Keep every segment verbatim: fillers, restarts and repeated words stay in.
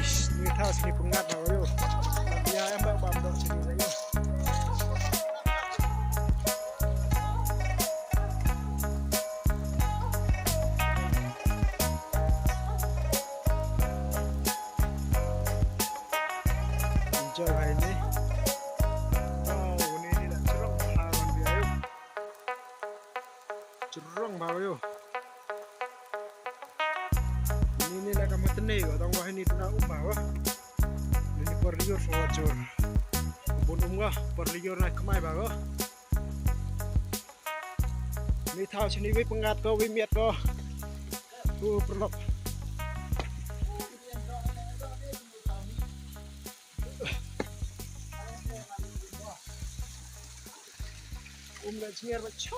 Ish, ni thaw sini pyngat na yo. Tapi ya em bak bam dok sini yo. Enjoy bha ini. Wow, ini, ini lah jrong bha wan biang yo. Jrong bha yo. Ini, ini lah ka matne ko, tang wah ini tuna um bha wa. Ini por liur so jur. Bun um ga, por liur na kmai bha ko. Ni thaw sini wi pyngat ko, wi miat ko. Ku pyrlok. Um, let's hear the show.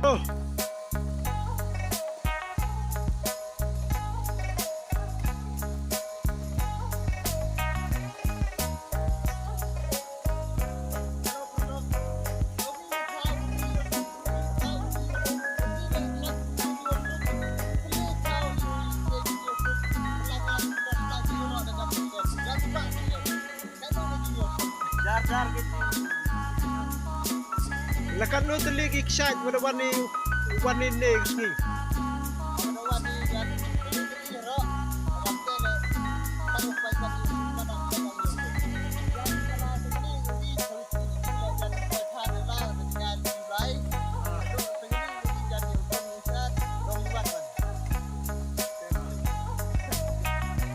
Oh. La katno tylli ki kshaid wa da wan i, wan i ne ka sngi?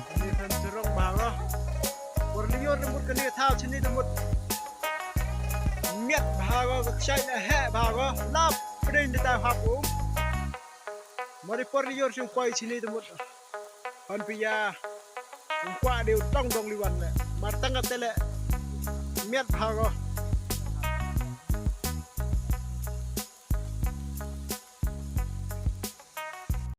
Kani khan sarong bha ko. Por lyiur da mut kani ka thaw chini da mut. Miat bha ko, ka kshaid na heh bha ko. Lap pdeng da tai hap u. Mari por lyiur chung poi chini da mut. Pan pia. Ung kwah de u tong dong liwan le. Mar tang ka te le. Miat bha ko.